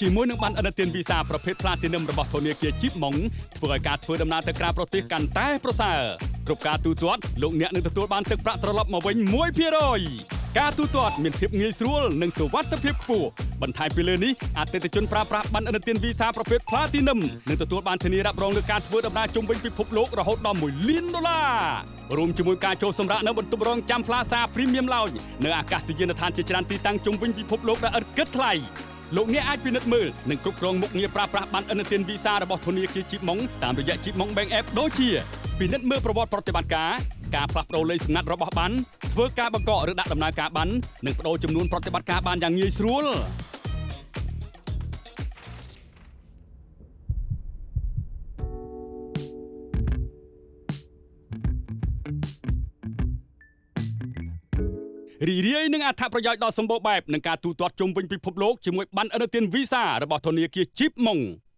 ជាមួយនឹងប័ណ្ណឥណទានវីសាប្រភេទ Platinum របស់ធនាគារជីបម៉ុងធ្វើឲ្យការធ្វើដំណើរទៅក្រៅប្រទេសកាន់តែប្រសើរគ្រប់ការទូទាត់លោកអ្នកនឹងទទួលបានទឹកប្រាក់ត្រឡប់មកវិញ1%ការទូទាត់មានភាពងាយស្រួលនិងសុវត្ថិភាពខ្ពស់បន្ថែមពីលើនេះអតិថិជនប្រើប្រាស់ប័ណ្ណឥណទានវីសាប្រភេទ Platinum នឹងទទួលបានធានារ៉ាប់រងលើការធ្វើដំណើរជុំវិញពិភពលោករហូតដល់1លានដុល្លាររួមជាមួយការចូលសម្រាកនៅបន្ទប់រងចាំ Plaza Premium Lounge នៅអាកាសយានដ្ឋានជាច្រើនទីតាំងជុំវិញពិភពលោកដែលឥតគិតថ្លៃលោកអ្នកអាចពិនិត្យមើលនិងគ្រប់គ្រងមុខងារប្រើប្រាស់ប័ណ្ណឥណទានវីសារបស់ធនាគារជីបម៉ុងតាមរយៈជីបម៉ុង Bank App ដូចជាពិនិត្យមើលប្រវត្តិប្រតិបត្តិការការផ្លាស់ប្ដូរលេខសម្ងាត់របស់ប័ណ្ណធ្វើការបង្កកឬដាក់ដំណើរការប័ណ្ណនិងប្ដូរចំនួនប្រតិបត្តិការបានយ៉ាងងាយស្រួលរីករាយនឹងអត្ថប្រយោជន៍ដ៏សម្បូរបែបនឹងការទូទាត់ជុំវិញពិភពលោកជាមួយប័ណ្ណឥណទានវីសារបស់ធនាគារជីបម៉ុង។